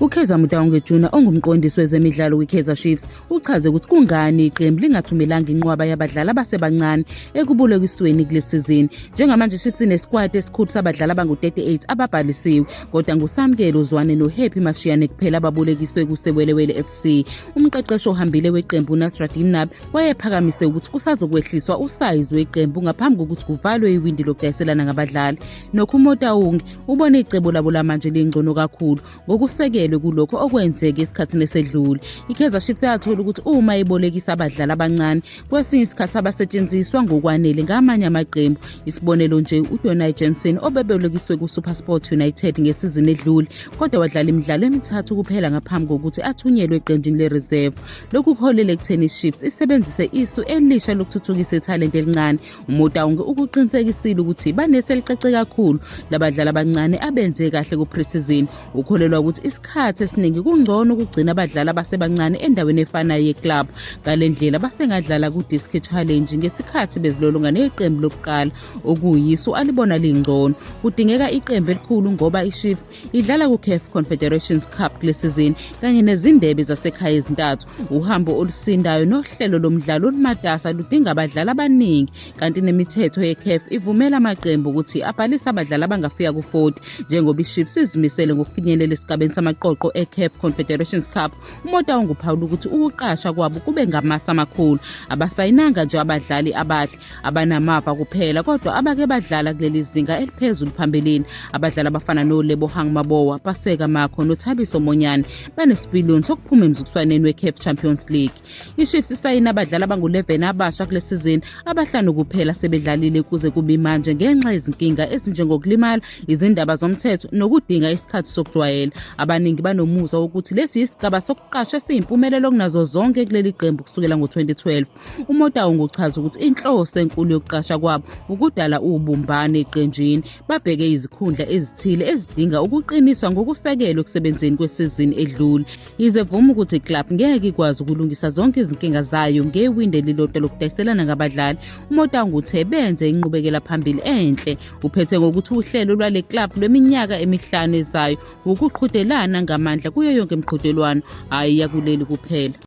UKaizer Motaung Jr ongumqondisi wezemidlalo kwiKaizer Chiefs uchaze ukuthi kungani iqembu lingathumelanga inqwaba yabadlali abasebancane ekubolekisweni kule sizini. Njengamanje iChiefs inesikwati esikhulu sabadlali abangu-38 ababhalisiwe, kodwa nguSamkelo Zwane noHappy Mashiane kuphela ababolekiswe kuSewelewele FC. Umqeqeshi ohambile weqembu uNasruddin Nabi wayephakamise ukuthi kusazokwehliswa usayizi weqembu ngaphambi kokuthi kuvalwe iwindi lokudayiselana ngabadlali. Nokho uMotaung ubone icebo labo lamanje lingcono kakhulu ngokusekelwe kulokho okwenzeke esikhathini esedlule. IKaizer Chiefs yathola ukuthi uma ibolekisa abadlali abancane kwesinye isikhathi abasetshenziswa ngokwanele ngamanye amaqembu. Isibonelo nje uDonai Jensen obebolekiswe kuSuperSport United ngesizini edlule kodwa wadlala imidlalo emithathu kuphela ngaphambi kokuthi athunyelwe eqenjini le-reserve. Lokhu kuholele ekutheni iChiefs isebenzise isu elisha lokuthuthukisa ithalente elincane. UMotaung ukuqinisekisile ukuthi banesi elicace kakhulu labadlali abancane abenze kahle ku-pre-season. Ukholelwa ukuthi isikhathi esiningi kungcono ukugcina abadlali abasebancane endaweni efanayo yeclub. Ngale ndlela basengadlala ku-Diski Challenge ngesikhathi bezilolonga neqembu lokuqala okuyisu alibona lingcono. Kudingeka iqembu elikhulu ngoba iChiefs idlala ku-CAF Confederations Cup kule sizini kanye nezindebe zasekhaya ezintathu. Uhambo olusindayo nohlelo lomdlalo olumatasa ludinga abadlali abaningi kanti nemithetho ye-CAF ivumela amaqembu ukuthi abhalise abadlali abangafika ku-40 njengoba iChiefs izimisele ngokufinyelela esigabeni samaqoqo e-CAF Confederations Cup. UMotaung uphawula ukuthi ukuqasha kwabo kube ngamasa amakhulu. Abasayinanga nje abadlali abahle abanamava kuphela kodwa abake badlala kuleli zinga eliphezulu phambilini. Abadlali abafana noLebohang Maboa, Paseka Mako noThabiso Monyane banesipiliyoni sokuphuma emzuliswaneni we-CAF Champions League. IChiefs isayina abadlali abangu-11 abasha kule sizini, abahlanu kuphela sebedlalile kuze kube manje ngenxa yezinkinga ezinjengokulimala, izindaba zomthetho nokudinga isikhathi sokujwayela. Abaningi banomuzwa wokuthi lesi yisigaba sokuqasha esiyimpumelelo kunazo zonke kuleli qembu kusukela ngo-2012. UMotaung uchaza ukuthi inhloso enkulu yokuqasha kwabo ukudala ubumbano eqenjini, babheke izikhundla ezithile ezidinga ukuqiniswa ngokusekelwe ekusebenzeni kwesizini edlule. Yize evuma ukuthi iclub ngeke ikwazi ukulungisa zonke izinkinga zayo ngewindi elilodwa lokudayiselana ngabadlali, uMotaung uthe benze inqubekela phambili enhle. Uphethe ngokuthi uhlelo lwale club lweminyaka emihlanu ezayo wukuqhudelana ngamandla kuyo yonke imiqhudelwano, hhayi yakuleli kuphela.